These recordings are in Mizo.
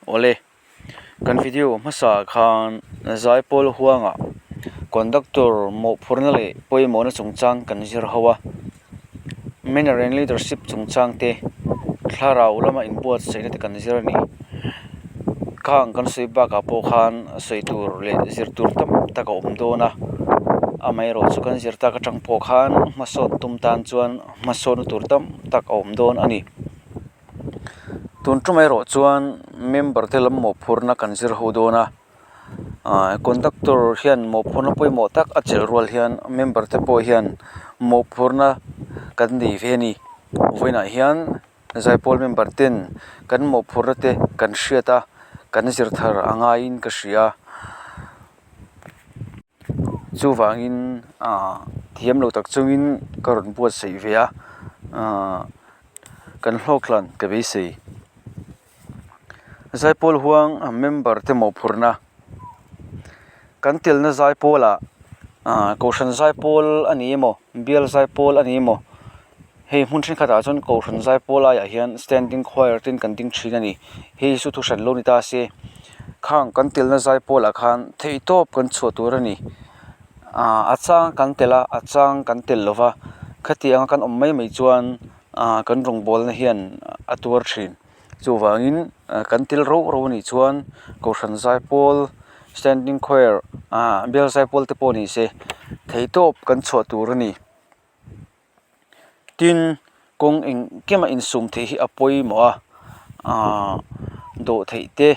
Awle, kan video hmasa khan Zaipawl huangah conductor mawhphurhna leh pawimawhna chungchang kan zir ho a, manner and leadership chungchang te, thlarau lama inbuatsaihna te kan zir a ni. Khang kan sawi bakah pawh khan sawi tur leh zir tur tam tak a awm dawn a, amaherawhchu chu kan zir tak atang pawh khan hmasawn tum tan chuan hmasawnna tur tam tak a awm dawn a ni. Tun tum erawh chuan member te lam mawhphurhna kan zir ho dawn a ah conductor hian mawhphurhna pawimawh tak a chelh rual hian member te pawh hian mawhphurhna kan nei ve a ni vawiinah hian zaipawl member ten kan mawhphurhna te kan hriat a kan zir thar a ngaiin ka hria. Chuvangin ah thiam lo tak chungin ka rawn buatsaih ve a ah kan hlawk hlan ka beisei. Zaipawl huang member te mawhphurhna kan telna zaipawl ah ah kohhran zaipawl a ni emaw bial zaipawl a ni emaw hei hmun thenkhat ah chuan kohhran zaipawl aiah hian standing choir te in kan ding thin a ni hei chu thu hran lo ni ta se. Khang kan telna zai pawlah khan theihtawp kan chhuah tur a ni. Aaa a chang kan tel a, a chang kan tel lo va, khatianga kan awm mai mai chuan aaa kan rawngbawlna hian a tuar thin. Chuvangin kan tel rauh rauh a nih chuan kohhran zai pawl standing choir aaa bial zai pawl te pawh ni se theihtawp kan chhuah tur a ni. Tin, kawng engkima insum theih hi a pawimawh a, aaa dawh theih te,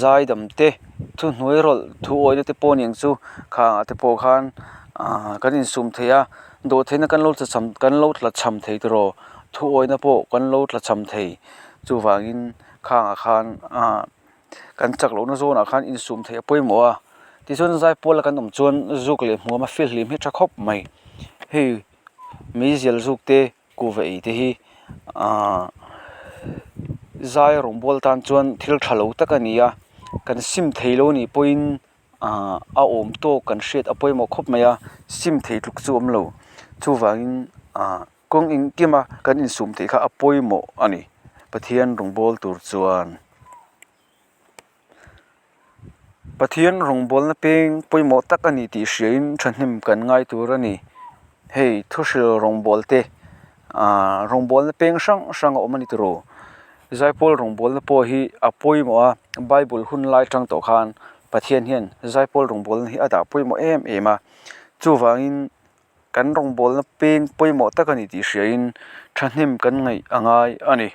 zaidam te, thuhnuai rawlh thu awihna te pawh nen chu khangah te pawh khan aaa kan insum thei a, dawh theihna kan lo tlachham kan lo tlachham thei tiraw thu awihna pawh kan lo tlachham thei chuvangin khangah khan aaa kan chak lohna zawnah khan insum theih a pawimawh a tichuan zaipawl a kan awm chuan zuk leh hmuam a fihlim hi a tha khawp mai hei meizial zuk te kuhva ei te hi ahh zai rawngbawl tan chuan thil tha lo tak a ni a kan sim thei lo anih pawhin ahh a awm tawk kan hriat a pawimawh khawp mai a sim thei tluk chu a awm lo chuvangin ahh. Kawng engkima kan insum theih kha a pawimawh a ni Pathian rawngbâwl tur chuan. Pathian rawngbâwlna peng pawimawh tak a ni tih hriain thahnem kan ngai tur a ni. Hei thuhril rawngbâwl te aaa rawngbâwlna peng hrang hrang a awm a ni tiraw. Zaipawl rawngbâwlna pawh hi a pawimawh a, Bible hun lai tang tawh khan Pathian hian zaipawl rawngbâwlna hi a dah pawimawh em em a. Chuvangin kan rawngbawlna peng pawimawh tak a ni tih hriain thahnem kan ngaih a ngai a ni.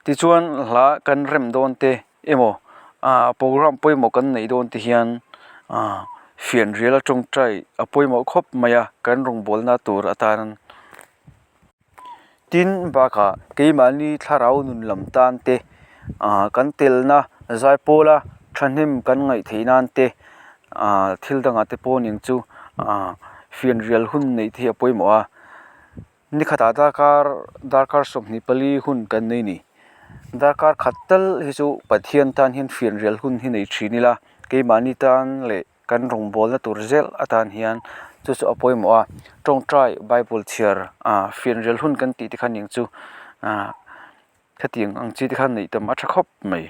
Tichuan hla kan rem dawn te emaw ah program pawimawh kan neih dawn te hian ah fianrial a tawngtai a pawimawh khawp mai a kan rawngbawlna tur atan. Tin bakah keimahni thlarau nun lam tan te ah kan telna zaipawla thahnem kan ngaih theih nan te ah thil dangah te pawh ning chu ah fianrial hun neih te hi a pawimawh a nikhatah darkar darkar 24 hun kan nei a ni darkar khat tal hi chu Pathian tan hian fianrial hun hi nei thin ila keimahni tan leh. Kan rawngbawlna tur zel atan hian chu chu a pawimawh a tawngtai bible chhiar ah fianrial hun kan tih te khan eng chu ah hetiang ang chi te khan neih tam a tha khawp mai.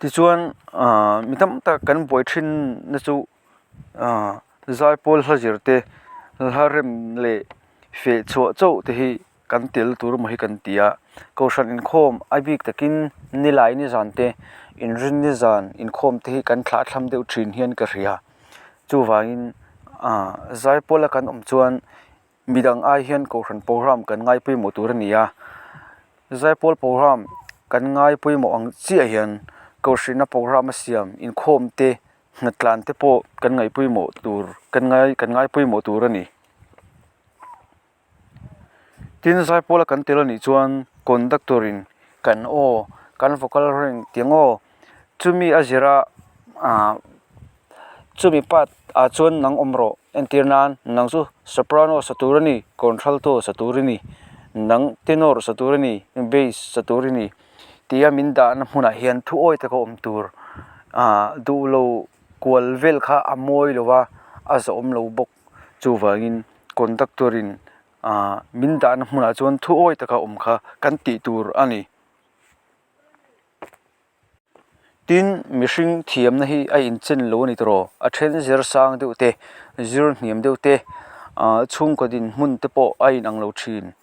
Tichuan ah mi tam tak kan buai thin na chu ah zaipawl hla zir te hla rem leh feh chhuah chauh te hi. Kan tel tur emaw hi kan ti a, Kohhran inkhawm a bik takin nilai nizan te inrin nizan inkhawm te hi kan thlah thlam deuh thin hian ka hria. Chuvangin ah Zaipawla kan awm chuan midang ai hian Kohhran program kan ngai pawimawh tur a ni a, Zaipawl program kan ngai pawimawh ang chiah hian Kohhranna program a siam inkhawm te hnatlan te pawh kan ngaih pawimawh tur kan ngai kan ngai pawimawh tur a ni. Tin Zaipawla kan tel anih chuan conductor in kan aw kan vocal rank tih ang aw chumi a zir a ah chumi part ah chuan nang awm rawh entir nan nang chu soprano sa tur a ni contralto sa tur a ni nang tenor sa tur a ni bass sa tur a ni tia min dahna hmunah hian thu awi taka awm tur ah duh lo kual vel kha a mawi lo va a zawhawm lo bawk. Chuvangin conductor in Aaa min dahna hmunah chuan thuawi taka awm kha kan tih tur a ni. Tin, mihring thiamna hi a inchen lo a ni tawh, a then zir sang deuh te, zir hniam deuh te, aaa chhungkaw dinhmun te pawh a inang lo thin.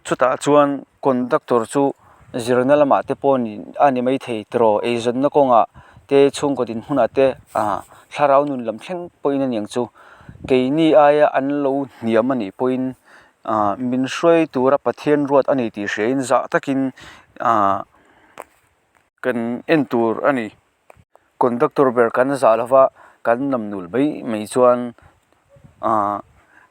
Chutah chuan conductor chu zirna lamah te pawh a ni maithei tawh, eizawnna kawngah te, chhungkaw dinhmunah te aaa thlarau nun lam thleng pawhin a ni ang chu. Keini aia an lo hniam a nih pawhin aaa min hruai tura Pathian ruat a ni tih hriain zah takin aaa kan en tur a ni. Conductor ber kan zah lova kan nam nul mai mai chuan aaa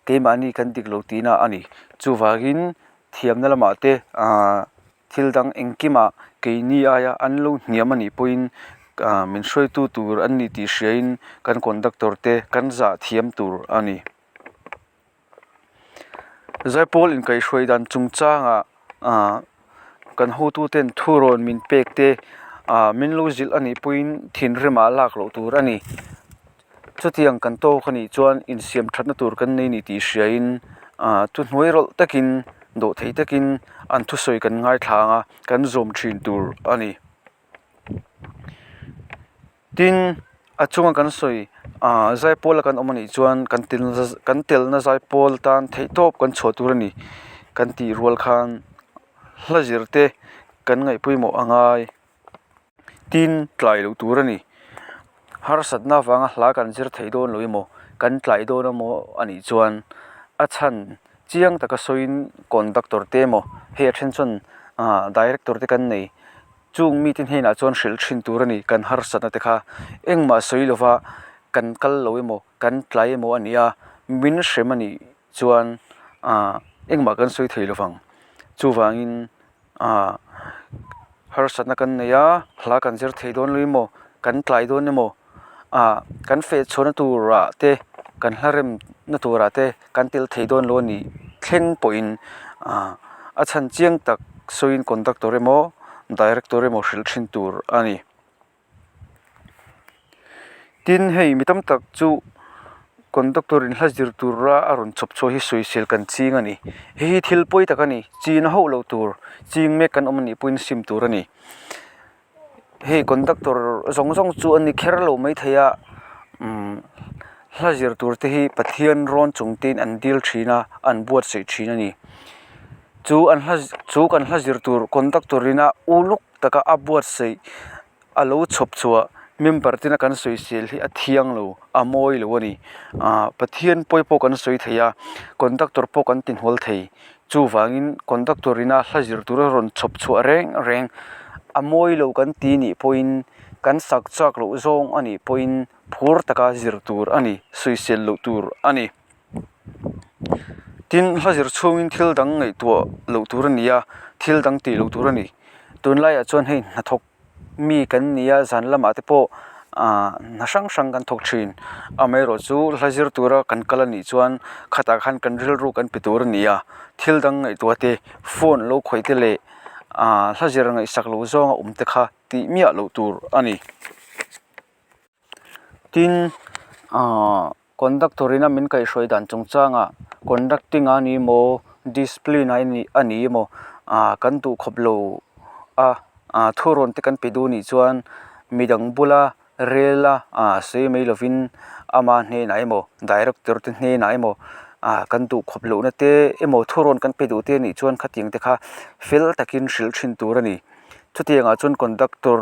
keimahni kan dik lo tihna a ni. Chuvangin thiamna lamah te aaa thil dang engkimah keini aia an lo hniam a nih pawhin aaa min hruaitu tur an ni tih hriain kan conductor te kan zah thiam tur a ni. Zaipawl inkaihhruai dan chungchangah ah kan hotuten thurawn min pek te ah min lo zilh a nih pawhin thinrimah lak loh tur a ni. Chutiang kan tawk a nih chuan insiam thatna tur kan nei ni tih hriain ah thuhnuai rawlh takin dawhtheih takin an thusawi kan ngaithla ang a kan zawm thin tur a ni. Tin, a chunga kan sawi ah zaipawl a kan awm a nih chuan kan tel kan telna zaipawl tan theihtawp kan chhuah tur a ni kan tih rual khan hla zir te kan ngaih pawimawh a ngai. Tin, tlai loh tur a ni. Harsatna avanga hla kan zir theih dawn lo emaw kan tlai dawn emaw a nih chuan a chhan chiang taka sawiin conductor te emaw hei a then chuan ah director te kan nei. Chung mite hnenah chuan hrilh thin tur a ni, kan harsatna te kha engmah sawi lova kan kal lo emaw, kan tlai emaw a ni a, min hrem a nih chuan aah engmah kan sawi thei lovang. Chuvangin aah harsatna kan nei a, hla kan zir thei dawn lo emaw, kan tlai dawn emaw ah kan feh chhuahna turah te kan hla rem na turah te kan tel thei dawn lo a nih thleng pawhin ah a chhan chiang tak sawiin conductor emaw director emaw hrilh thin tur a ni. Tin hei mi tam tak chu conductor in hla zir tura a rawn chhawp chhuah hi sawisel kan ching a ni. Hei hi thil pawi tak a ni chin hauh loh tur ching mek kan awm a nih pawhin sim tur a ni. Hei conductor zawng zawng chu a ni kher lo maithei a umm hla zir tur te hi Pathian rawn chung te in an dil thin a an buatsaih thin a ni chu an hla chu kan hla zir tur conductor ina uluk taka a buatsaih a lo chhawp chhuah member tena kan sawisel hi a thiang lo a mawi lo a ni ah Pathian pawi pawh kan sawi thei a conductor pawh kan ti hnual thei. Chuvangin conductor ina hla zir tura rawn chhawp chhuah reng reng a mawi lo kan ti nih pawhin kan sak chak loh zawng a nih pawhin phur taka zir tur a ni, sawisel loh tur a ni. Tin, hla zir chhungin thil dang ngaihtuah loh tur a ni a, thil dang tih loh tur a ni. Tunlaiah chuan hei hnathawk mi kan ni a zan lamah te pawh ah hna hrang hrang kan thawk thin amaherawh chu hla zir tura kan kal a nih chuan khatah khan kan rilru kan pe tur a ni a thil dang ngaihtuah te phone lo khawih te leh ah hla zir ngaihsak loh zawng a awm te kha tih miah loh tur a ni. Tin ah conductor ina min kaihhruai dan chungchangah conducting a ni maw discipline a ni emaw ah kan duh khawp lo a ah thurawn te kan pe duh anih chuan midang bula rel a ah sawi mai lovin ama hnenah emaw director te hnenah emaw ah kan duh khawp lohna te emaw thurawn kan pe duh te anih chuan khatiang te kha fel takin hrilh thin tur a ni chutiangah chuan conductor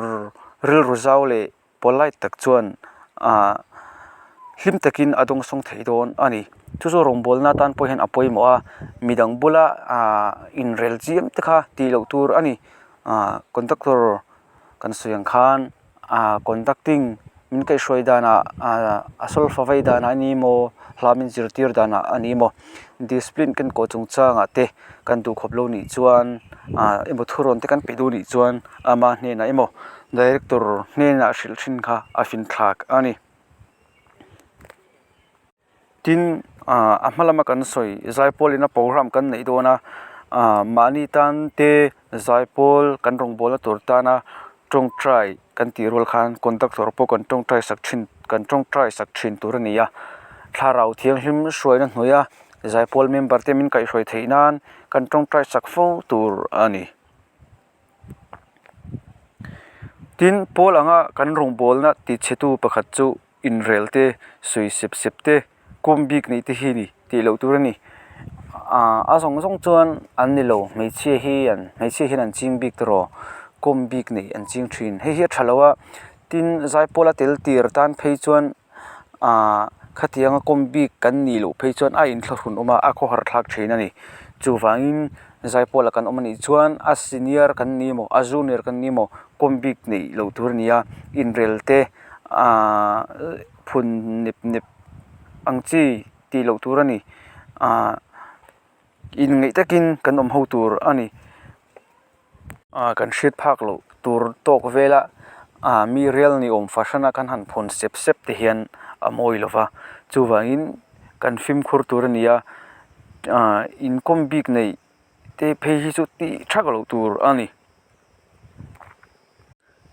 rilru zau leh polite tak chuan ah hlim takin a dawngsawng thei dawn a ni chu chu rawngbawlna atan pawh hian a pawimawh a midang bula ah inrel chiam te kha tih loh tur a ni ah conductor kan sawi ang khan ah conducting min kaihhruai danah ah a solfa vei danah a ni maw hla min zirtir danah a ni maw discipline kan kawh chungchangah te kan duh khawp lo nih chuan ah emaw thurawn te kan pe duh nih chuan ama hnenah emaw Director hnenah hrilh thin kha a finthlak a ni. Tin, ah a hma lama kan sawi zaipawl ina program kan neih dawn a, ah mahni tan te zaipawl kan rawngbawlna tur tana tawngtai kan tih rual khan conductor pawh kan tawngtai sak thin kan tawngtai sak thin tur a ni a. Thlarau thianghlim hruaina hnuaia Zaipawl member te min kaihhruai theih nan kan tawngtai sak fo tur a ni. Tin, pawl anga kan rawngbawlna tichhetu pakhat chu inrel te, sawi sep sep te, kawm bik neih te hi ni tih loh tur a ni. Aaa a zawng zawng chuan an ni lo, hmeichhia hi an hmeichhia hian an ching bik tawh, kawm bik neih an ching thin. Hei hi a tha lo a, tin Zaipawla tel tir tan phei chuan aaa khatianga kawm bik kan nih loh phei chuan a inthlahrun awm a, a khawhar thlak thin a ni. Chuvangin Zaipawla kan awm a nih chuan a senior kan ni emaw a junior kan ni emaw kawm bik neih loh tur a ni a, inrel te aaa phun nep nep ang chi tih loh tur a ni. Aaa inngeih takin kan awm ho tur a ni. Aaa kan hriat phak loh tur tawk vela aaa mi rial ni awm fahran a kan han phawn sep sep te hian a mawi lo va chuvangin kan fimkhur tur a ni a aaa inkawm bik neih te phei hi chu tih thak loh tur a ni.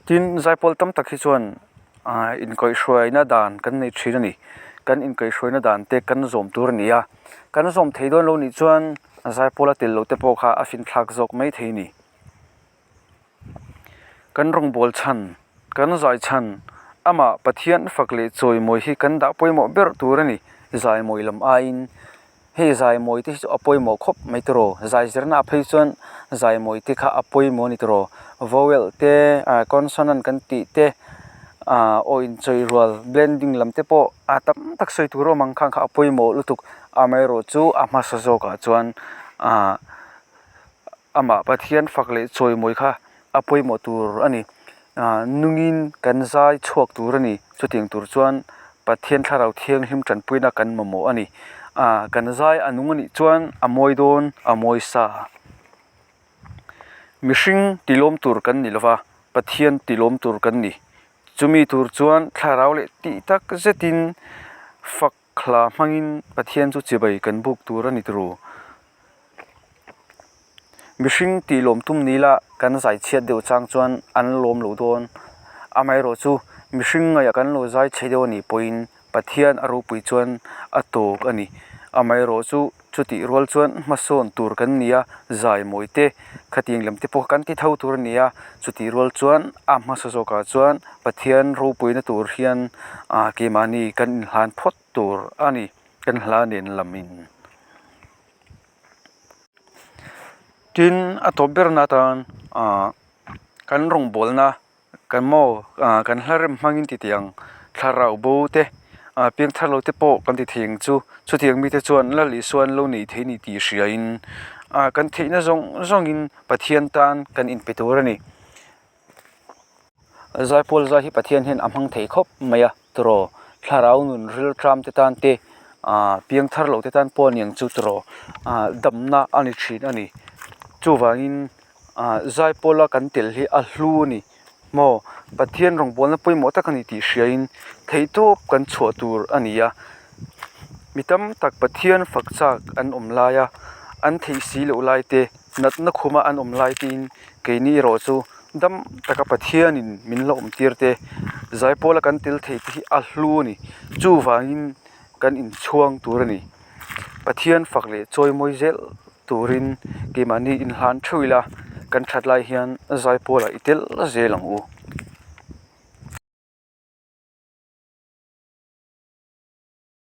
Tin zaipawl tam tak hi chuan aaa inkaihhruaina dan kan nei thin a ni kan inkaihhruaina dan te kan zawm tur a ni a kan zawm thei dawn lo nih chuan zaipawl a tel loh te pawh kha a finthlak zawk mai thei a ni. Kan rawngbâwl chhan kan zai chhan amah Pathian fak leh chawimawi hi kan dah pawimawh ber tur a ni zaimawi lam aiin. Hei zaimawi te hi chu a pawimawh khawp mai tiraw, zai zirna ah phei chuan zaimawi te kha a pawimawh a ni tiraw, vowel te ah consonant kan tih te ah aw inchawih rual blending lam te pawh a tam tak sawi tur a awm ang khang kha a pawimawh lutuk, amaherawhchu a hmasa zawk ah chuan ah amah Pathian fak leh chawimawi kha a pawimawh tur a ni. Ah nungin kan zai chhuak tur a ni. Chutiang tur chuan Pathian thlarau thianghlim tanpuina kan mamawh a ni. Ah kan zai a nung a nih chuan a mawi dawn a mawi sa. Mihring tilawm tur kan ni lova, Pathian tilawm tur kan ni. Chumi tur chuan thlarau leh tih tak zetin fak Thla hmangin Pathian chu chibai kan buk tur a ni turu. Mihring tih lawm tum ni la kan zai chhiat deuh chang chuan an lawm lo dawn. Amaherawh chu mihring ngaihah kan lo zai chhe deuh a nih pawhin Pathian a ropui chuan a tawk a ni. Amaherawh chu chutih rual chuan hmasawn tur kan ni a, zai mawi te khatiang lam te pawh kan ti tho tur a ni a, chutih rual chuan a hmasa zawkah chuan Pathian ropuina tur hian ah keimahni kan inhlan phawt tur a ni kan hla nen lamin. Tin a tawp berna atan ah kan rawngbawlna kan maw ah kan hla rem hmangin ti tih ang thlarau bo te ah piangthar lo te pawh kan ti thei ang chu chutiang mite chuan Lal Isua an lo nei thei a ni tih hriain ah kan theihna zawng zawngin Pathian tan kan inpe tur a ni. Zaipawl zai hi Pathian hian a hmang thei khawp mai a tiraw thlarau nun rilṭam te tan te ahh piangthar loh te tan pawh a niang chu tiraw ahh damna a ni thin a ni chuvangin ahh zaipawla kan tel hi a hlu a ni maw Pathian rawngbawlna pawimawh tak a ni tih hriain theihtawp kan chhuah tur a ni a mi tam tak Pathian fak chak an awm lai a an theih si loh lai te natna khuma an awm lai te in keini erawh chu dam taka Pathianin min la awm tir te zaipawla kan tel thei te hi a hlu a ni chuvangin kan inchhuang tur a ni Pathian fak leh chawimawi zel turin keimahni inhlan theuh ila kan that lai hian zaipawlah i tel zel ang u.